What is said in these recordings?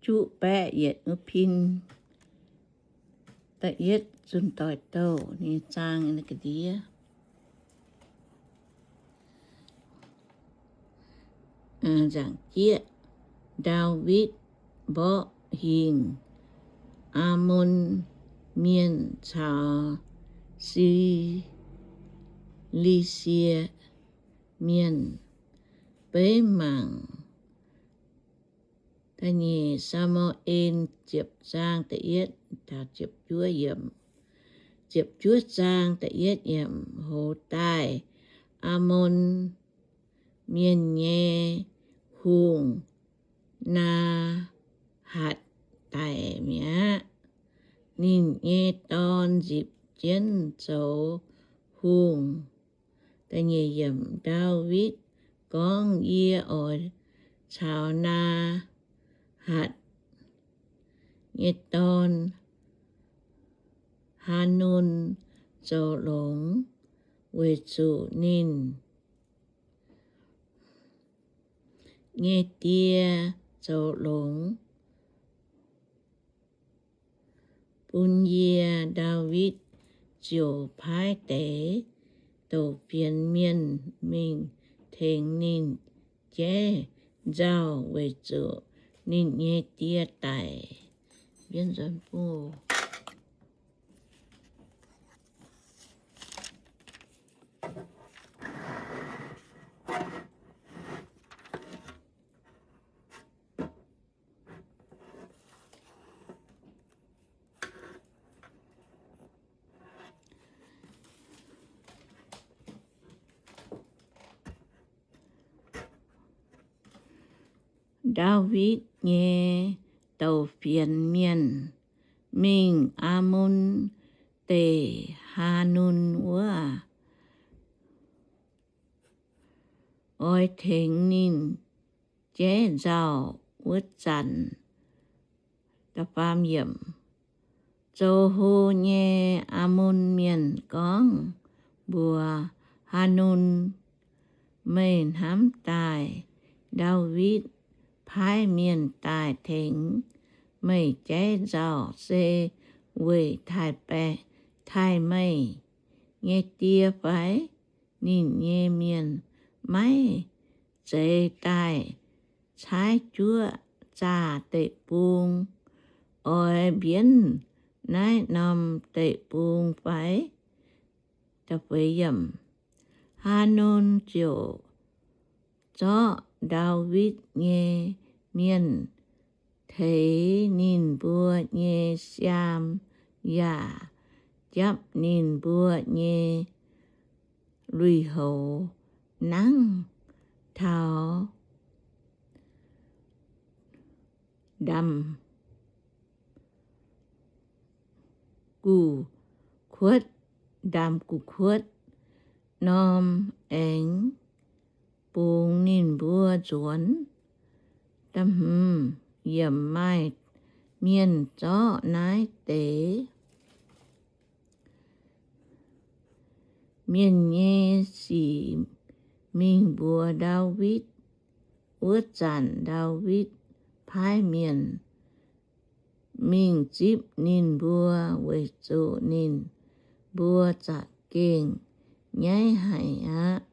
juqv baeqv yietc wuov pin da'yietv zunh doic douh nyei zaang ga'ndiev. Nzaangc jieqv, Ndaawitv mborqv hingh Aamon Mienh caux Silie sie Mienh. Beiv mangc da'nyeic Saa^mu^en ziepc zaang da'yietv taux ziepc juov yiemc. Ziepc juov zaang da'yietv yiemc, hoz daaih Aamon Mienh nyei hungh, Naa^hatc, daic mi'aqv. Ninh nyei dorn nzipc jienv zoux hungh. Ndaawitv gorngv, Yie oix caux Naa^hatc nyei dorn, Haanun, zoux longx, weic zuqc ninh nyei die zoux longx bun yie. Ndaawitv ziouc paaiv deix douc fienx mienh mingh tengx ninh jaiv nzauh, weic zuqc ninh nyei die daic. Ndaawitv nyei douc fienx mienh mingh Aamon Deic, Haanun wuov, oix tengx ninh jaiv nzauh wuov zanc. Zoux hlo nyei Aamon Mienh gorngv mbuox Haanun, Meih hnamv daaih Ndaawitv paaiv mienh daaih tengx meih jaiv nzauh se weic taaih meih nyei die fai? Ninh nyei mienh maiv zeiz daaih caaiv juov zaah deic-bung, oix mbienv naaiv norm deic-bung fai? Haanun ziouc zorqv Ndaawitv nyei mienh teix ninh mbuo nyei siaam yaac japv ninh mbuo nyei lui-houx nangv taux ndamc guv kuotv, ndamc guv kuotv norm aengx bungx ninh mbuo nzuonx. Yiem maaih mienh zorqv naaiv deix mienh nyei sic mingh mbuox Ndaawitv. Wuov zanc Ndaawitv paaiv mienh mingh zipv ninh mbuo, weic zuqc ninh mbuo za'gengh nyaiv haic aqv.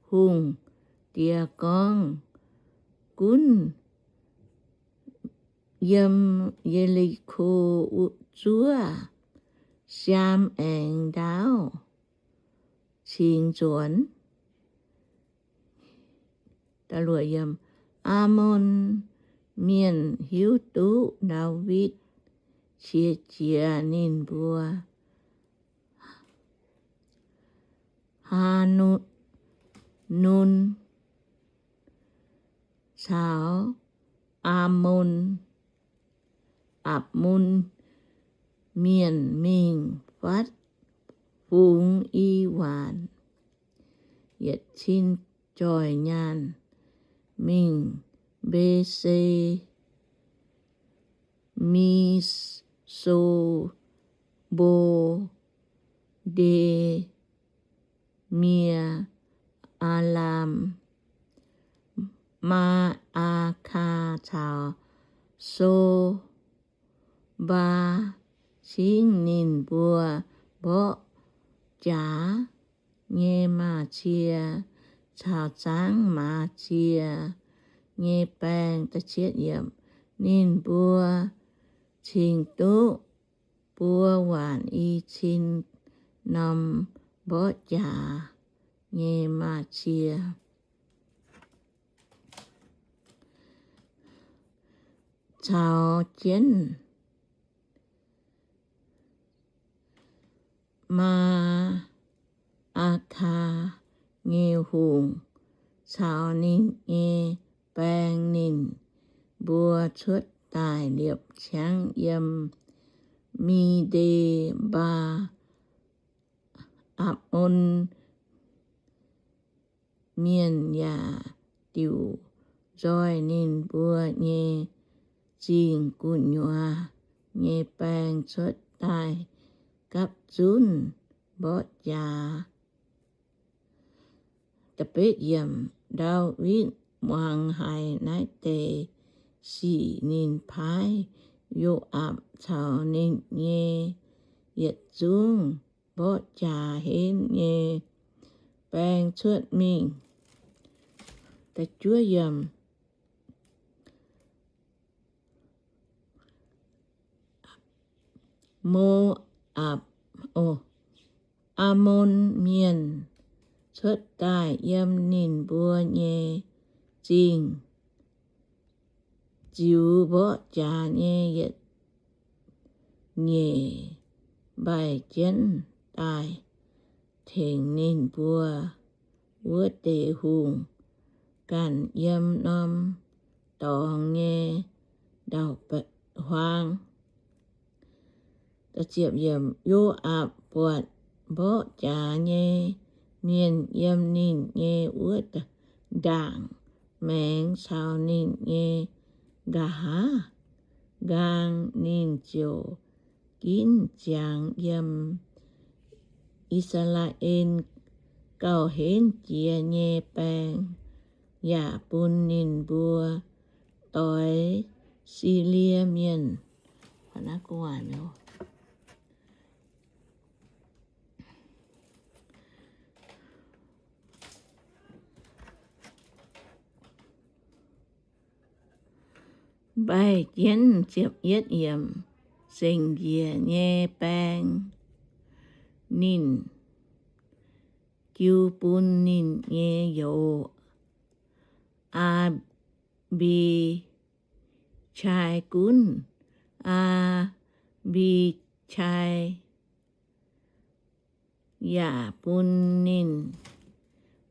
Hungh diex gorngv, Gunv yiem Ye^li^ko zuov siaam aengx ndaauv cingx nzuonx. Aamon Mienh hiuv duqv Ndaawitv qiex jiez ninh mbuo, Haanun caux Aamon, Apc^mun Mienh mingh fatv fungx i waanc yietc cin joih nyaanh, mingh Mbe^se Mbe^so^mbo^nde^mie, Aa^laam, Maa^aa^kaa caux So mbaa cingv ninh mbuo mborqv jaax nyei maaz-cie caux zangv maaz-cie nyei baeng. Ninh mbuo cingx duqv buo waanc i cin norm mborqv jaax nyei maaz-cie caux jienv Maa^aa^kaa nyei hungh caux ninh nyei baeng. Ninh mbuo cuotv daaih liepc ciangv yiem Mi^nde^mbaa, Ammon Mienh yaac diuc nzoih ninh mbuo nyei zingh gu'nyuoz nyei baeng cuotv daaih gapv zunv mborqv jaax. Ndaawitv muangx haiz naaiv deix sic, ninh paaiv Yo^aapc caux ninh nyei yietc zungv mborqv jaax henv nyei baeng cuotv mingh. Mo^apc, Ammon Mienh cuotv daaih yiem ninh mbuo nyei zingh, ziux mborqv jaax nyei yietc nyeic mbaih jienv daaih tengx ninh mbuo wuov deix hungh ganh yiem norm dorngx nyei ndau-huaang. Yo^aapc buatc mborqv jaax nyei mienh yiem ninh nyei wuov ndaangc maengx caux ninh nyei nqa'haav nqaang, ninh ziouc ginv ziangx yiem I^saa^laa^en gauh henv jiex nyei baeng, yaac bun ninh mbuo doix Silie Mienh. Mbaih jienv ziepc yietv yiemc, zengc njiec nyei baeng ninh jiu bun ninh nyei youz, Aa^mbi^qai gunv. Aa^mbi^qai yaac bun ninh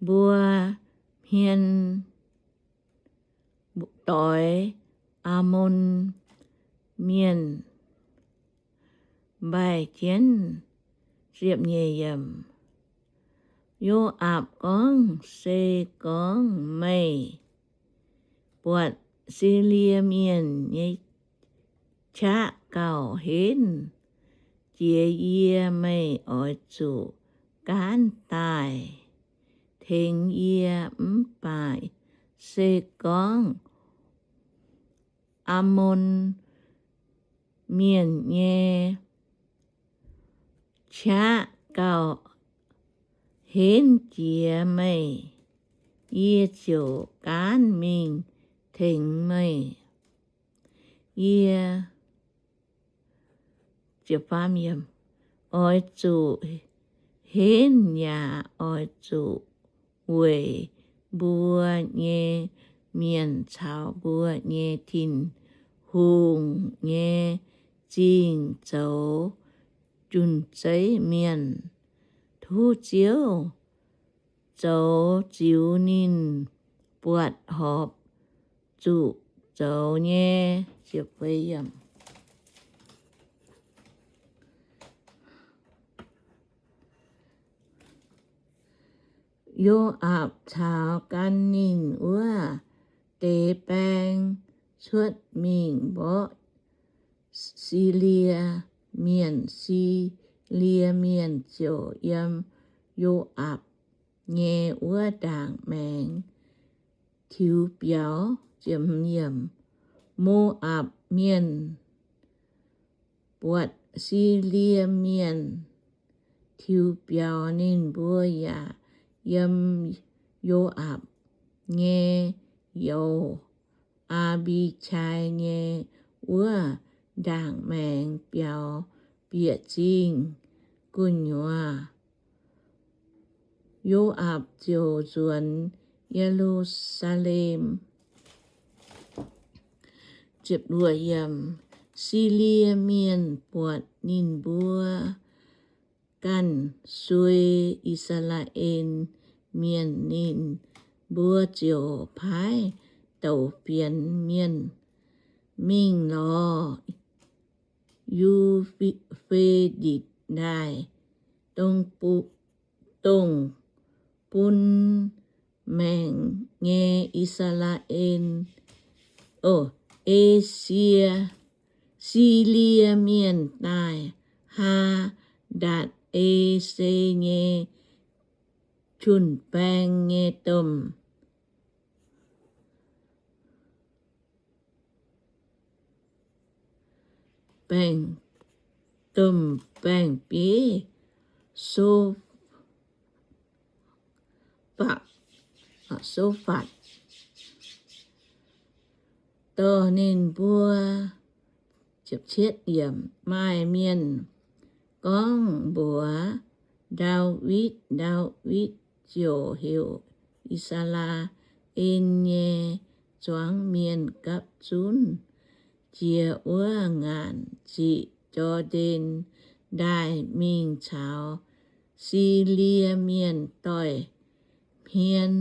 mbuo hmien doix Ammon Mienh mbaih jienv. Yo^aapc gorngv, Se gorngv meih buatc Silie Mienh nyei qaqv gauh henv jiex yie, meih oix zuqc gaanv daaih tengx yie. Mv baac se gorngv Ammon Mienh nyei qaqv gauh henv jiex meih, yie ziouc gaanv mingh tengx meih. Yie oix zuqc henv yaac oix zuqc weic mbuo nyei mienh caux mbuo nyei Tin-Hungh nyei zingh zoux jun-zeiv mienh. Tov Ziouv zoux ziux ninh buatc horpc zuqc zoux nyei. Yo^aapc caux gan ninh wuov deix baeng cuotv mingh mborqv Silie Mienh. Silie Mienh ziouc yiem Yo^aapc nyei wuov ndaangc maengx tiux biaux. Ziemx yiemc, Mo^apc mienh buatc Silie Mienh tiux biaux ninh mbuo yaac yiem Yo^aapc nyei youz, Aa^mbi^qai, nyei wuov ndaangc maengx biaux bieqc zingh gu'nyuoz. Yo^aapc ziouc nzuonx Ye^lu^saa^lem. Silie Mienh buatc ninh mbuo ganh suei I^saa^laa^en Mienh, ninh mbuo ziouc paaiv douc fienx mienh mingh lorz Yu^fe^ditc Ndaaih, dongh bun maengc nyei I^saa^laa^en, o, Esie, Silie Mienh daaih Haa^ndatc^ese nyei jun-baeng nyei domh baeng, domh baeng-bieiv, So^fatc, So^fatc, dorh ninh mbuo. Maaih mienh gorngv mbuox Ndaawitv, Ndaawitv ziouc heuc I^saa^laa^en nyei zuangx mienh gapv zunv jiex wuov ngaanc ziqc Jor^ndaen Ndaaih mingh caux Silie Mienh doix-hmien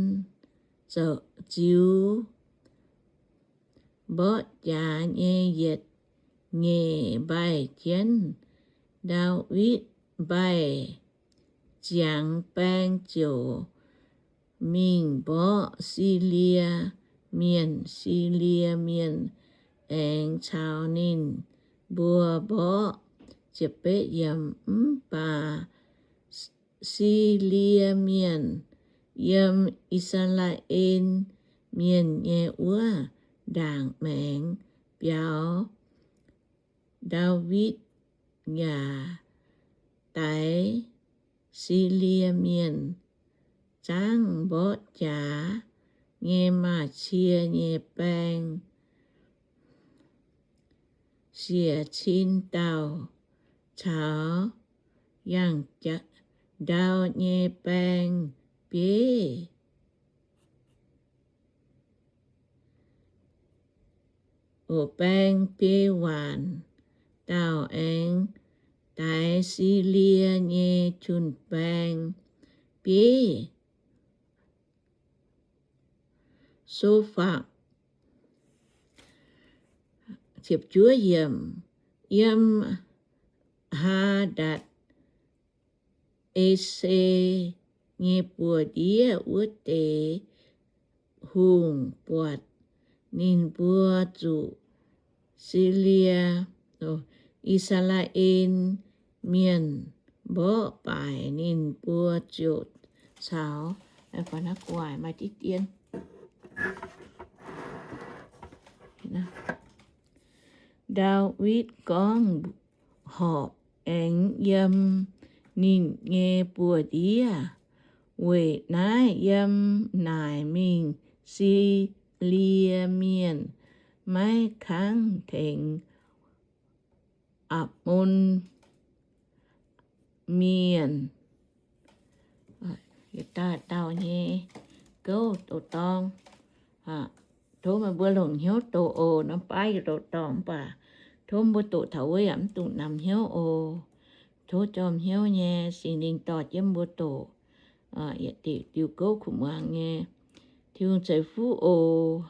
ziux mborqv jaax nyei yietc nyeic mbaih jienv. Ndaawitv mbaih ziangx baeng ziouc mingh mborqv Silie Mienh. Silie Mienh aengx caux ninh mbuo mborqv. Mv baac Silie Mienh yiem I^saa^laa^en Mienh nyei wuov ndaangc maengx biaux. Ndaawitv yaac daix Silie Mienh zangv mborqv jaax nyei maaz-cie nyei baeng, siec cin dauh caux yangh ndau nyei baeng-bieiv, o, baeng-bieiv waanc dauh, aengx daix Silie nyei jun-baeng-bieiv, So^fatc. Yiem Haa^ndatc^ese nyei buoz-ndiev wuov deix hungh buatc ninh mbuo zuqc Silie, o, I^saa^laa^en Mienh mborqv baaic, ninh mbuo ziouc caux, Ndaawitv gorngv horpc aengx yiem ninh nyei buoz-ndiev. Weic naaiv yiem naaic mingh Silie Mienh maiv kangv tengx Ammon Mienh. Dauh dauh nyei gouv doqc dorng. Tov meih mbuo longc hnyouv doqc oc. Norm baav yaac doqc dorngc mv baac tov mbuo doqc taux wuov yaac mv dungx namx hnyouv oc. Tov jorm hnyouv nyei Singx Lingh dorh jienv mbuo doqc, yietc diuc diuh gouv kuv muangx nyei. Tin-Hungh ceix fuqv oc.